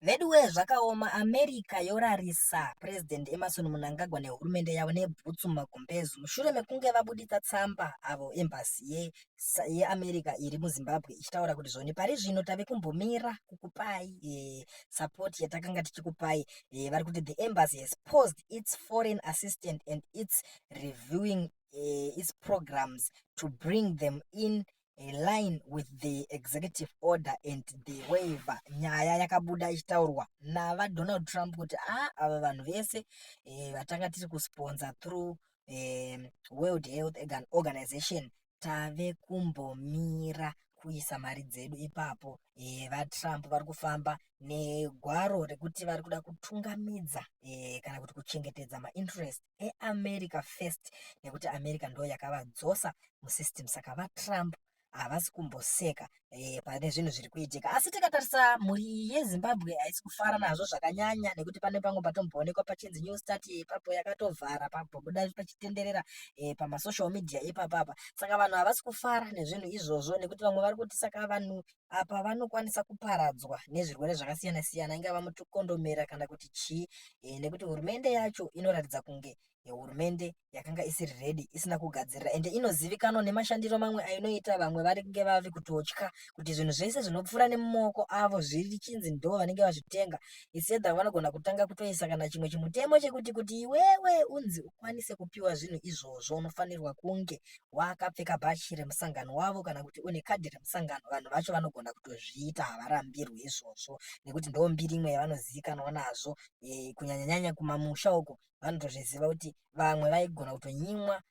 Veduwee zvakaoma America yorarisa President Emmerson Mnangagwa nehurumende yavo nebhutsu mumagumbezi mushure mekunge vabuditsa tsamba avo embassy yeAmerica ye iri muZimbabwe ichitaura kuti zvoni pari zvino tave kumbomira kukupai support yatakanga tichikupai. Vari kuti the embassy has paused its foreign assistant and its reviewing its programs to bring them in line with the executive order and the waiver. Nyaya yakabuda ichitaurwa naVaDonald Trump kuti a ava vanhu vese vatanga tiri kusponsor through World Health Organization tave kumbomira kuisa mari dzedu ipapo. VaTrump vari kufamba negwaro rekuti vari kuda kutungamidza kana kuti kuchengetedza mainterest eAmerica first, nekuti America ndo yakavadzosa musystem. Saka VaTrump havasi kumboseka pane zvinhu zviri kuitika. Asi tikatarisa, mhuri yeZimbabwe haisi kufara nazvo zvakanyanya, nekuti pane pamwe patomboonekwa pachinzi New Start ipapo yakatovhara, pambobuda pachitenderera pamasocial media ipapapa. Saka vanhu havasi kufara nezvinhu izvozvo, nekuti vamwe vari kuti saka vanhu apa vanokwanisa kuparadzwa nezvirwere zvakasiyana siyana, ingava mukondomera kana kuti chii, nekuti hurumende yacho inoratidza kunge hurumende yakanga isiri ready, isina kugadzirira, ende inozivikanwa nemashandiro mamwe ainoita. Vamwe vari kunge vave kutotya kuti zvinhu zvese zvinopfuura nemumaoko avo zviri chinzi ndo vanenge vazvitenga. Isedha vanogona kutanga kutoisa kana chimwe chimutemo chekuti kuti iwewe unzi ukwanise kupiwa zvinhu izvozvo, unofanirwa kunge wakapfeka bhachi remusangano wavo kana kuti une kadhi remusangano. Vanhu vacho vanogona kutozviita, havarambirwi izvozvo, nekuti ndo mbiri imwe yavanozivikanwa nazvo. Kunyanyanyanya kumamusha uko vanotozviziva kuti vamwe vaigona kutonyimwa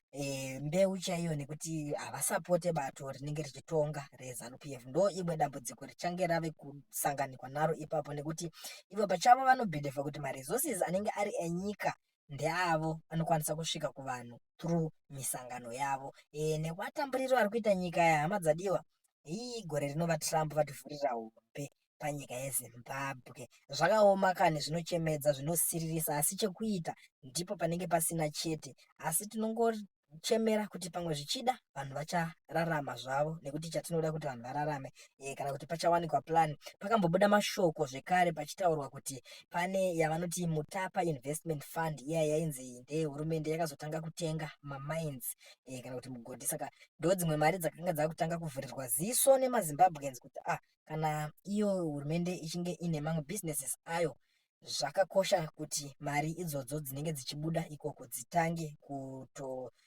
mbeu chaiyo nekuti havasapote bato rinenge richitonga reZANU PF. Ndo imwe dambudziko richange rave kusanganikwa naro ipapo, nekuti ivo pachavo vanobhilivha kuti maresources anenge ari enyika ndeavo anokwanisa kusvika kuvanhu through misangano yavo. Nekuatamburiro ari kuita nyika yahama dzadiwa, ii gore rino VaTrump vativhurira hombe panyika yeZimbabwe. Zvakaoma kani, zvinochemedza, zvinosiririsa, asi chekuita ndipo panenge pasina chete. Asi tinongochemera kuti pamwe zvichida vanhu vachararama zvavo, nekuti chatinoda kuti vanhu vararame, kana kuti pachawanikwa plan. Pakambobuda mashoko zvekare pachitaurwa kuti pane yavanoti Mutapa Investment Fund, iya yainzi ndeyehurumende, yakazotanga kutenga mamines kana kuti mugodhi. Saka ndo dzimwe mari dzakanga dzakutanga kuvhurirwa ziso nemaZimbabweans kuti ah, kana iyo hurumende ichinge ine mamwe businesses ayo, zvakakosha kuti mari idzodzo dzinenge dzichibuda ikoko dzitange kutonanga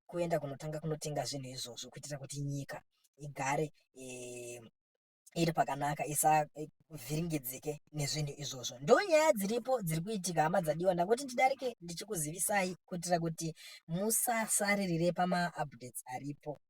kuenda kunotanga kunotenga zvinhu izvozvo, kuitira kuti nyika igare iri pakanaka, isavhiringidzike nezvinhu izvozvo. Ndo nyaya dziripo dziri kuitika, hama dzadiwa. Ndangoti ndidarike ndichikuzivisai kuitira kuti musasaririre pamaupdates aripo.